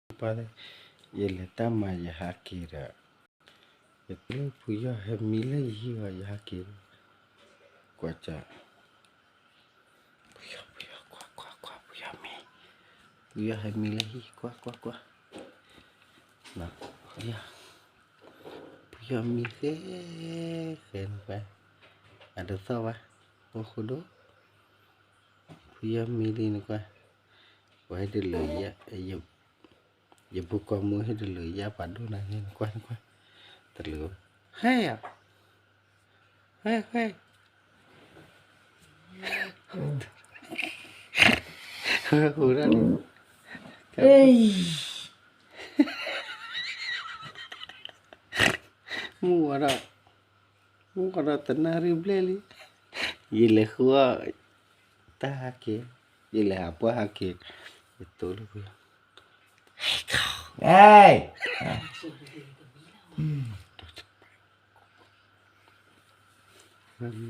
ပှၤ, ယလဲၤတၢ်မၤယဟးက့ၤဒီး, ယတိၢ်လၢဖုယီၢ်ဟဲမံလၢယဟံၣ်ဂီၤ ယဟးက့ၤ, ကွၢ်ကၢ်, ဖုယီၢ်, ဖုယီၢ်, ကွၢ်ကွၢ်ကွၢ် ဖုယီၢ်မံ, ဖုယီၢ်ဟဲမံလၢဟံၣ် ကွၢ်ကွၢ်ကွၢ်, ဖုယီၢ်, ဖုယီၢ်မံဃဲ, ဃဲနကွၢ်, အတသီၣ်ဘၣ်, အိၣ်ဃိဒိၣ်, ဖုယီၢ်မံလံနကွၢ်, ပှၤဟဲတလၢာ်ယၤ, ယဖိကွၢ်မုၣ်ဟဲတလၢာ်ယၤ ပှၤဒိၣ်နၤန့ၣ် နကွၢ်နကွၢ်, တလၢာ်, ဟဲယၤ, ဟဲဟဲ, ဟူဒၣ်န့ၣ်, မုၢ်ဝါထီၣ်, မုၢ်ဝါထီၣ်တနၣ်ရံၣ်ဘျဲၣ်လံ, ယလဲၤဃုအီၣ်တၢ်ဟးက့ၤ, ယလဲၤဟးပှၢ်ဟးက့ၤ, ယတိၢ်လၢ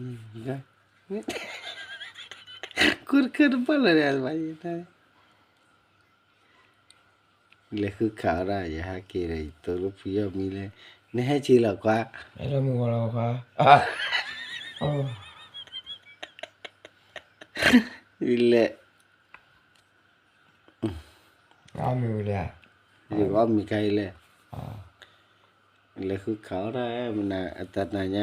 ဖုယီၢ်, ခိၣ်တခၢၣ်တပၢၢ်လၢာ်ဒီး, လဲၤဃုခးအီၣ်ဒၣ် ယဟးက့ၤဒီး ယတိၢ်လၢဖုယီၢ်မံလၢ, နဟဲဆံးလီၤကွၢ်, ဟဲလၢမုၢ်ဂီၤလီၤကွၢ်, လဲၤ ယအီၣ်မ့ၤခါအံၤလဲၣ်, လဲၤဃုခးအီၣ်ဒၣ်မနၤ အတၢ်နၤည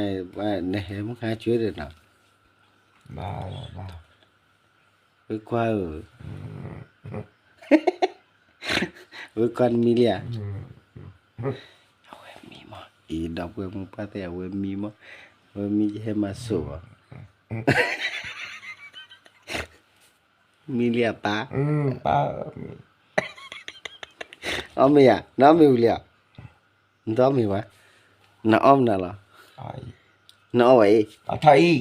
ါ, နဟဲမုၢ်ခါဆူဒီးနီၤ, ဝဲကွၢ်ဧၢ, ဝဲကွၢ်နမံလံဧါ, အဝဲမံမး, အံၤဒီပုၢ်ဝဲၢ်မုၣ်ပၢ်သ့ၣ် အဝဲမံမး, အဝဲမံယဟဲမၤစိာ်ဘၣ် မံလံဧါပၢ်, အီၣ်မ့ၤဧါ, နအီၣ်မ့ၤဝံၤလံဧါ, နတအီၣ်မ့ၤဘၣ်, နအီၣ်မနုၤလီၤ, နအီၣ်ဝဲအံၤ, ဝဲပၢ်ကံ, အီၣ်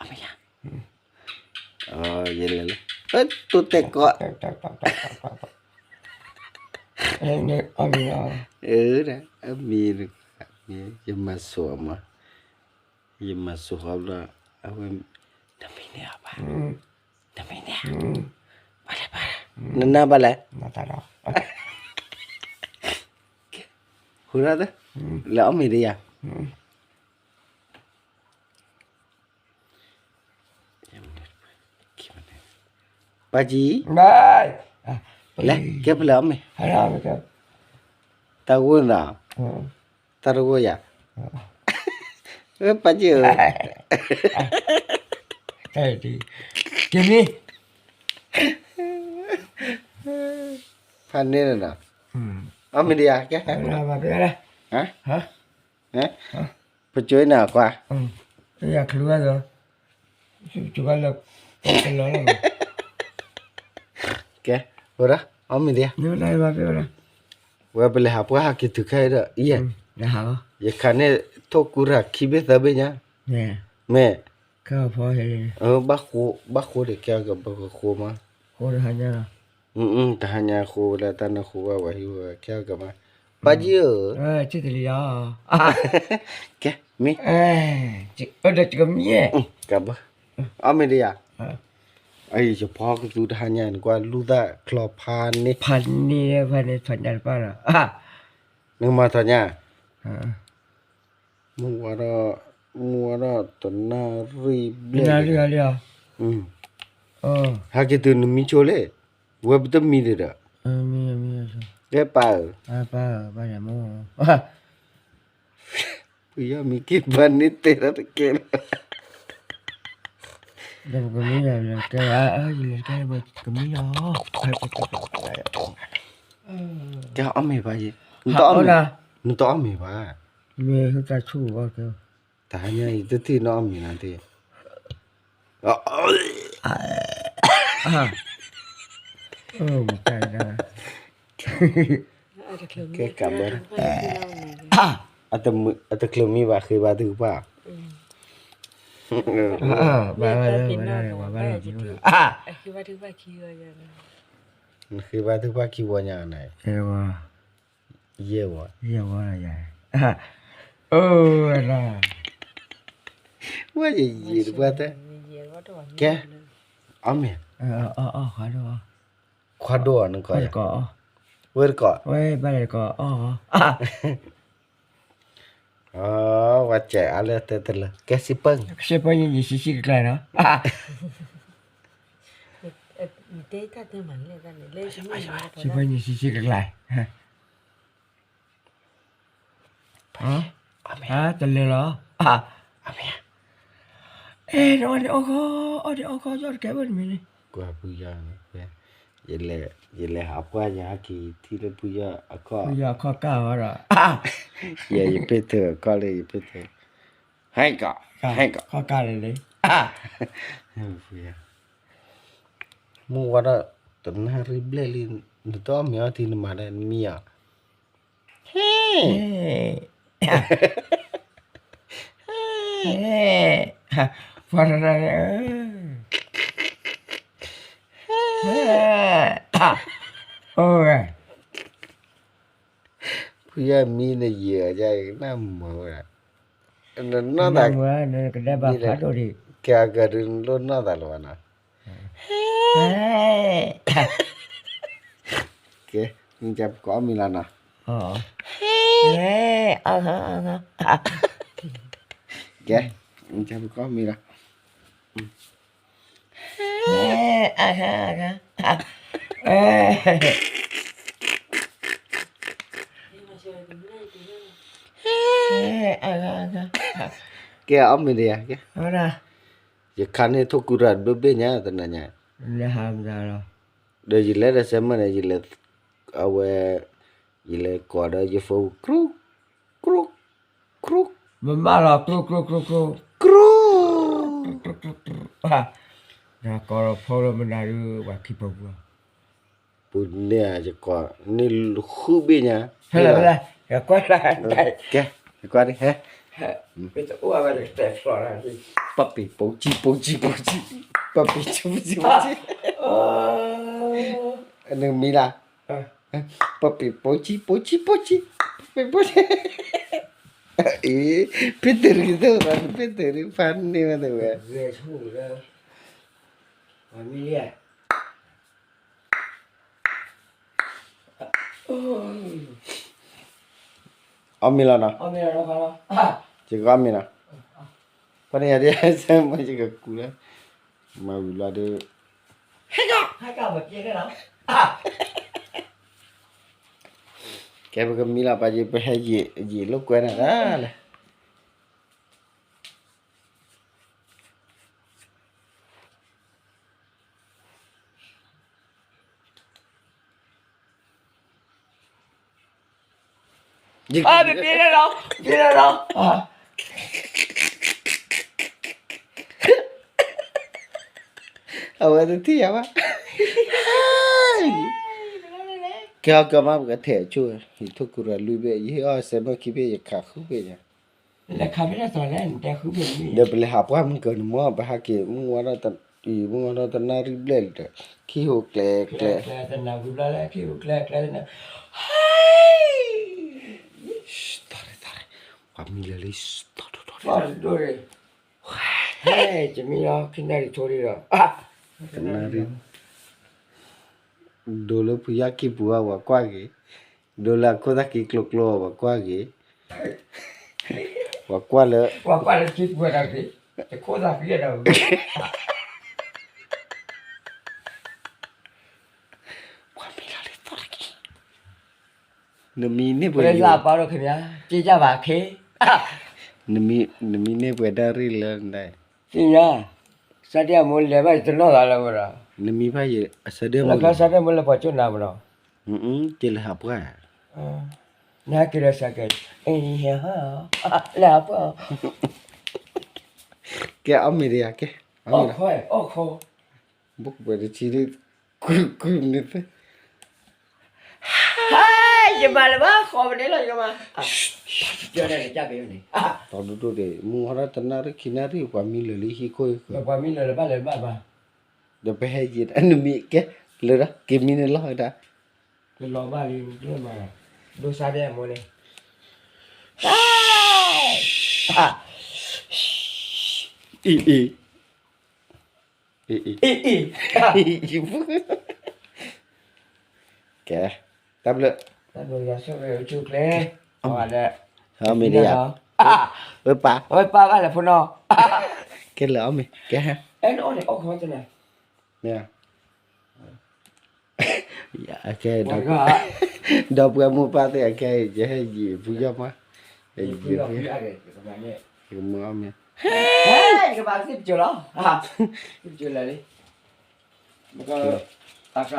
မ့ၤဧါ, ယလဲၤလၢ, တိတဲာ်ကီး, အမံၤ, ယမၤစိာ်အမး, ယမၤစိာ်ဃီဘျီ, အဝဲ, နမံန့ၢ်အီၤဘၣ်, နမံန့ၢ်ဧါ, ဘၣ်လဲၣ်ဘၣ်, နနၢ်ဘၣ်လဲၣ်, ဟူရၣ်သၢ, လဲၤအီၣ်မ့ၤဒီးယၤ ပၢ်ကံ, လဲၤကဲဖဲလဲၣ်အီၣ်မ့ၤ, တၢ်ဂိၢ်နီၤ, တၢ်တဂိၢ်ယၤ, ပၢ်ကံဧၢ, ကဲမံ, ဖးန့ၢ်နီၤ, အီၣ်မ့ၤဒီးယၤ, ကဲ, ပကၠိနၤကွၢ်, ကဲ, ဝဲဒၣ်, အီၣ်မ့ၤဒံးဧါ, ဝဲပလဲၤဟးပှၢ်ဟးက့ၤတုၤခဲအံၤဒီး, ယဲ, ယခါန့ၣ် ထိၣ်ကူရၤခံဘ့ၣ်သၢဘ့ၣ်ညါ, မ့ၢ်, ဘၣ်ဃိ, ဘၣ်ဃိဒီးကဲအီၤကဘၣ်ဃိမး, တဟါညါဃိလၢတၢ်နၢဃိဝဲဝဲဟံၣ်ဝဲကဲအီၤကမး, ပၢ်ကံဧၢ, ကဲ, မ့ၢ်, ကဘၣ်, အီၣ်မ့ၤဒံးဧါ, အံၤ ယဖီကသူတဟါညါန့ၣ် ကွၢ်လူၢ်သၣ်ချီဖးန့ၢ်, ဖးန့ၢ်, ဖးန့ၢ်, ဖးန့ၢ်တပၣ်လီၤ, နကမၤထီၣ်ညါ, မုၢ်ဝါထီၣ်, မုၢ်ဝါထီၣ်တနၣ်ရံၣ်ဘျဲၣ်, ဟဲက့ၤတုၤနမံဆိလ့ၣ်, ဝဲပတမံဒံးဒီး, ကဲပၢ်ဧၢ, ပယီၤမံက့ၤပှၤန့ၣ်တဲဒၣ်တကဲလီၤ, ကမံလီၤ, ကမံလီၤ, ကဲအီၣ်မ့ၤဘၣ်, နတအီၣ်မ့ၤဘၣ်, မ့ၢ်တၢ်ဆူၣ်ဘၣ်ကဲ, တဟါညါအံၤတထံၣ်နအီၣ်မ့ၤနၤတ့ၢ်, ကဲကးဘၣ်, အတချုးမံဘၣ် ဃ့ဘါထုကဖၣ်, ဘၣ်, နဃ့ဘါထုကဖၣ်ခံဝီညါန့ၣ်, ယဲၢ်ဝီ, ယဲၢ်ဝီ, အိၣ်ဝဲဒၣ်, ဝဲယယံာ်တပှၢ်တၢ်, ကဲ, အီၣ်မ့ၤ, ခွါဒိၣ်နကီၢ်, ဝဲတကီၢ်, ဝဲဘၣ်လဲၣ်တကီၢ်, ဝဲစဲးအါလၢတဲတလၢ, ကဲစံးပၢၢ်, စံးပၢၢ်ယံာ်ယံာ်ဆံးဆံးကကျါနီၤ, စံးပၢၢ်ယံာ်ယံာ်ဆံးဆံးကကျါ, တလၢလီၤ, အဲ နအီၣ်ဒံးအီၣ်ခီ, အီၣ်ဒံးအီၣ်ခီ, ယီၢ်တကဲဘၣ်တမံၤန့ၣ်, ကွၢ်ဖုယီၢ်န့ၣ်, ယလဲၤဟးပှၢ်ညါဟဲက့ၤထံၣ်လၢဖုယီၢ်အခီၣ်, ဖုယီၢ်အခီၣ်ကၢ်ဝဲဒီး, ယဲ ယပ့ၢ်ထၢၣ်အခီၣ်လၢယပ့ၢ်ထၢၣ်, ဟဲကီး, ဟဲကီး, ခီၣ်ကၢ်လၢလၢ, မုၢ်ဝါထီၣ်, တနၣ်ရံၣ်ဘျဲၣ်လံ, နတအီၣ်မ့ၤအီထံနမၤဒ်နမံယီၤ, ဟဲ, ဟဲ, ဟဲ, ပှၤတရၢ, ဟဲ, အိၣ်ဝဲ, ဖုယီၢ်မံနယံာ်အီၤ, နမၤဝဲဒၣ်, နနီၢ်သး, နကဒဲဘၣ်ဖးဒိၣ်ဒံး, ကဲအကဒုးနလိၣ်နီၢ်သးလၢၤဘၣ်နီၤ, ဟဲ, ကဲ, နကပကအီၣ်မ့ၤလီၤနီၤ, ဟဲ, ကဲ, နကပကအီၣ်မ့ၤလီၤ, ဟဲ, အဂၤ, အဂၤ, အဂၤ, ကဲအီၣ်မ့ၤဒံးယၤ, ကဲ, ယခါန့ၣ်ထိၣ်ကူရၤဘျၢဘ့ၣ်ညါတနၤညါ, ဒီးယလဲၤဒီးစဲမၢန့ၣ်, ယလဲၤ, အဝဲ, ယလဲၤကိးဒီးယဖိ, ကြူ, ကြူ, ကြူ, မမၢလီၤ, ကြူ, ကြူ, ကြူ, ကြူ, ကြူ, နကိးလီၤဖိလၢမနုၤဒုး ပှၤခံပူၤပူၤလီၤ, ပူၤန့ၣ်ယကိးန့ၢ်ဃုဘ့ၣ်ညါ, ဟဲလီၤ, ဟဲလီၤ, ကဲ, ကွၢ်ဒံး, ဟဲ, ပတအိၣ်ဝဲတကတဲဖျီလီၤ, ပပံၤပိကံပိကံပိကံ, ပပံၤပိကံပိကံ, နမံလၢ ပပံၤပိကံပိကံပိကံ, ပပံၤပိကံ, အ့, ဖ့တရံးသ့ၣ်, ဖ့တရံးဖးန့ၢ်ဝဲသ့ၣ်ဝဲ, အီၣ်မ့ၤလီၤနီၤ, ယကအီၣ်မ့ၤနီၤ, ဖဲန့ၣ်ယၤဒ်စဲမၢယကကူလၢ, မၤဝံၤလီၤဒီး, ဟဲကီး, ကဲပကမံလီၤပာ်ယံၤ ပဟဲယံာ်လိာ်ကွဲနၤဒၣ်လဲာ် အၢ ပပ့ၤလီၤ, ပ့ၤလီၤ, အဝဲတထံၣ်ယၤဘၣ်, ကဲအီၤကမၣ် ပကထဲးအဆိ, ယထိၣ်ကူရၤလွံၢ်ဘ့ၣ်, ယဟ့ၣ်အီၤစဲးမၢခံဘ့ၣ် ယခးဃုဘ့ၣ်ညါ, ဒီးပလဲၤဟးပှၢ်မုၢ်ကၢၤန့ၣ်မၢ် ပဟဲက့ၤ မုၢ်ဝါထီၣ်တနၣ်ရံၣ်ဘျဲၣ်လံဒီး ခံဟိကျဲကျဲ, ပှၤမံလၢာ်လံ, တမံလၢာ်လံ, တမံလၢာ်လံ, တနၣ်ရံၣ်, ဒိလၢဖုယါခံပူၤအဝဲကွၢ်က့ၤ, ဒိလၢအခိၣ်သၣ်ခံကျိကျိအဝဲကွၢ်က့ၤ, ပှၤကွၢ်လၢ, ပှၤကွၢ်လၢခံပူၤဒီး, တခိၣ်သၣ်ခံဒီး, ပှၤမံလၢာ်လံသီတက့ၢ်, နမံန့ၢ်ပှဲၤ, ပှၤလၢပာ်ဒိၣ်ခံမံၤ, က့ယၢ်ဘၣ်ခ့, နမံန့ၢ်ပှဲၤဒၣ်ရံၣ်လၢနဒၣ်, သ့ၣ်ညါ, စးဒ့အမိၢ်လဲၤဘၣ်ယတနီၢ်သးလၢၤဝဲဒီး, နမံဘၣ်ယ, စးဒ့အမိၢ်လဲၤ, စးဒ့အမိၢ်လဲၤပှၤကၠိနၤမနီၤ, ကလဲၤဟးပှၢ်, နဟဲက့ၤဒီးစးကဲ, လဲၤဟးပှၢ်, ကဲအီၣ်မ့ၤဒီးယၤကဲ, အီၣ်မ့ၤလီၤ, ဘိၣ်ကပှဲၤတဆံဒ်, ကုကုန့ၣ်သ့, ယမၤလၢၤဘၣ်ဃီပဒ့လီၤယကမၤ, တဒိၣ်ဒိၣ်ဒ့ၣ် မုၢ်ဟီထီၣ်တနၣ်ရံၣ်ခံနၣ်ရံၣ် ပှၤမံလၢာ်လံဟံၣ်ခိၣ်ဟံၣ်ဃၢၤ, ပှၤမံလၢာ်လၢဘၣ်လၢၤဘၣ်ဘၣ်, ဒီးပဟဲယံာ်နမံကဲ, လၢဒီး က့ၤမံနလီၢ်ဝဲဒၣ်, ကလီၤဘၣ်လံ, ဒိၣ်စါဒဲအမိၢ်န့ၣ်, အံၤအံၤ, အ့ၣ်အ့ၣ် အ့ၣ်အ့ၣ် ကဲ တၢ်ဘျုး တၢ်ဘျုးယွၤဆိၣ်ဂ့ၤအိၣ်ဆူၣ်အိၣ်ချ့ အီၣ်မ့ၤဒံးယၤ ဝဲပၢ် ဝဲပၢ်ဘၣ်လဲၣ်ဖိနီၤ ကဲလၢအီၣ်မ့ၤ ကဲဟဲ အဲ နအီၣ်န့ၣ်အီၣ်ခီတလဲၣ် မ့ၢ် အခဲ ဒီပုၢ်ဝဲၢ်မိၢ်ပၢ်သ့ၣ်အခဲအံၤ ယဟဲယံာ်ဖုယီၢ်မး ယံာ်ဖုယီၢ် ယကမၤအီၣ်မ့ၤ ယကမၤသ့ၣ်ပစိၤလီၤ သ့ၣ်ပစိၤလၢာ်လံ မ့ၢ်က အက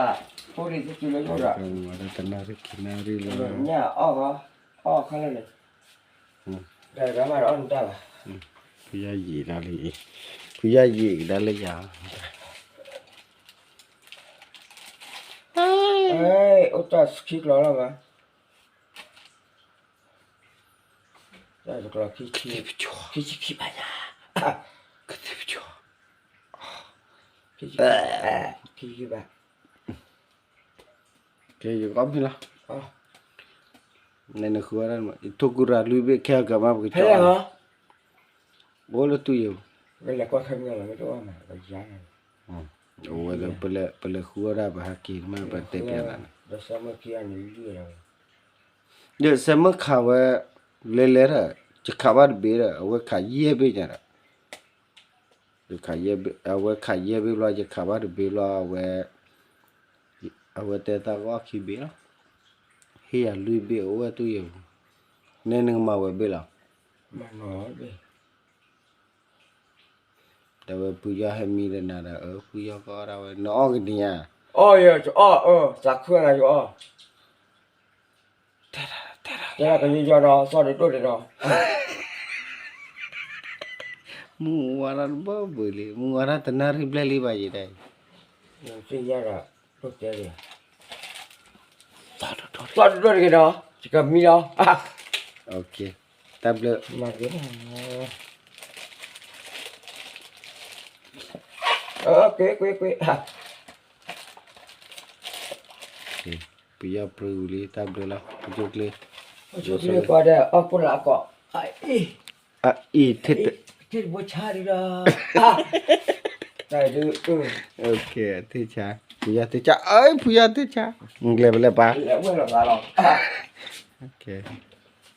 ဖိဒံးသ့ၣ်ပစိၤလၢယိၣ်ဒီး တနၣ်ရံၣ်ခံနၣ်ရံၣ်လၢ ညၣ်အီၣ်ဂီၤ အီၣ်ခီလၢာ်န့ၣ် တၢ်တဂၤမးဒီးအီၣ်နတၢ်ဘၣ် ဖုယီၢ်ယံာ်ဒၣ်လၢ ဖုယီၢ်ယံာ်ကဒါလၢယၤ အိၣ်တၢ်ခံကျီၤလီၤဘၣ် တၢ်တကျီၤခံဆံ ခံဆံခံဘၣ်ယၤ ကသ့ၣ်ပဆိ ခံဆံခံဘၣ် ကဲ ယကအီၣ်မ့ၤလီၤ နနဃုအီၣ်ဒၣ် ထိၣ်ကူရၤလွံၢ်ဘ့ၣ် ခဲအကမၣ် ပကကၠီ ဖဲလဲၣ်ဟီ အိၣ်လၢတူၢ်ယိာ် ဝဲလဲၤကွၢ်ခဲမုၢ်လီၤ မ့ၢ်တအိၣ်မး ပယါ အဝဲ ပလဲၤဃုအီၣ်ဒၣ် ပဟးက့ၤမး ပတဲပျးနၤန့ၣ် ဒီးစဲမုၢ်ခးဝဲ လဲၤလဲၤဒီး ယခးဘၣ်တဘ့ၣ်ဒီး အဝဲခးယဲၢ်ဘ့ၣ်ညါဒီး အဝဲခးယဲၢ်ဘ့ၣ်ဘျီ ယခးဘၣ်တဘ့ၣ်ဘျီ အဝဲ အဝဲတဲသးကအီၣ်ခံဘ့ၣ်လီၤ ဟ့ၣ်ယၤလွံၢ်ဘ့ၣ် အိၣ်ဝဲတူၢ်ယိာ်ပူၤ နဲနကမၤဝဲဘ့ၣ်လီၤ တဲဝဲဖုယီၢ်ဟဲမံဒီးနၤဒီး အၢ ဖုယီၢ်ကအီၣ်ဒၣ်ဝဲ နအီၣ်ကနံၤဧါ အီၣ်ယအီၣ် သးခုဂၤယအီၣ် တဲဒၣ်ကယီယီဒီး သီၣ်ဒိၣ်ဒိၣ်န့ၣ်ဒီး မုၢ်ဝါဒၣ်တဘၢဘၢလံ မုၢ်ဝါဒၣ်တနၣ်ရံၣ်ဘျဲၣ်လံဘၣ်ယဲဒၣ်အံၤ သ့ၣ်ညါဒီး ဒိၣ်တဲဒၣ် သီၣ်ဒိၣ်ဒိၣ်တဂ့ၤဒီး ယကမံလီၤ တၢ်ဘျုး မၤက့ၤ ကွ့ကွ့ကွ့ ပယီၤပြူလံ တၢ်ဘျုးလီၤ ပကၠိကျ့ ပကၠိကျ့ ပှၤဒီး အီၣ်ကိၣ်လၢအကိး အအံၤ အအံၤ ထံၣ်တဘိဆါဒံးဒီး ထံၣ်ဆါ ပယီၤထံၣ်ဆါ အၢ ပယီၤထံၣ်ဆါ လဲၤပလဲၤပၢ် လဲၤဝဲလီၤသးလီၤ